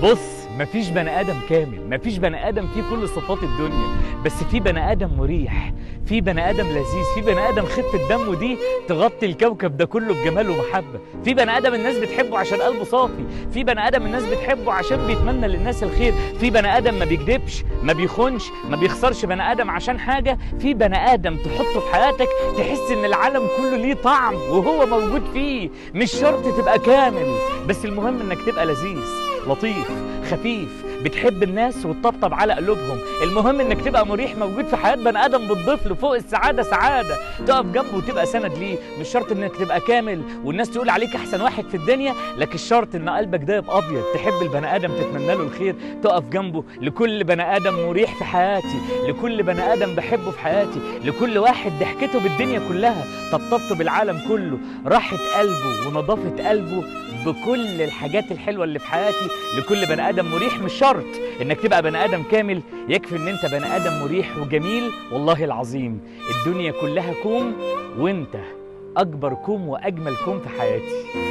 بص، مفيش بني آدم كامل، مفيش بني آدم فيه كل صفات الدنيا، بس في بني آدم مريح، في بني آدم لذيذ، في بني آدم خفة دمه دي تغطي الكوكب ده كله بجمال ومحبة، في بني آدم الناس بتحبه عشان قلبه صافي، في بني آدم الناس بتحبه عشان بيتمنى للناس الخير، في بني آدم ما بيكذبش، ما بيخونش، ما بيخسرش بني آدم عشان حاجة، في بني آدم تحطه في حياتك تحس إن العالم كله ليه طعم وهو موجود فيه. مش شرط تبقى كامل، بس المهم إنك تبقى لذيذ، لطيف، خفيف، بتحب الناس وتطبطب على قلوبهم. المهم انك تبقى مريح موجود في حياة بني ادم بتضيف له فوق السعادة سعادة، تقف جنبه وتبقى سند ليه. مش شرط انك تبقى كامل والناس تقول عليك احسن واحد في الدنيا، لكن الشرط ان قلبك ده يبقى ابيض، تحب البني ادم، تتمنى له الخير، تقف جنبه. لكل بني ادم مريح في حياتي، لكل بني ادم بحبه في حياتي، لكل واحد ضحكته بالدنيا كلها، طبطبته بالعالم كله، راحة قلبه ونظافة قلبه بكل الحاجات الحلوة اللي في حياتي. لكل بني آدم مريح. مش شرط إنك تبقى بني آدم كامل، يكفي إن أنت بني آدم مريح وجميل. والله العظيم الدنيا كلها كوم وأنت أكبر كوم وأجمل كوم في حياتي.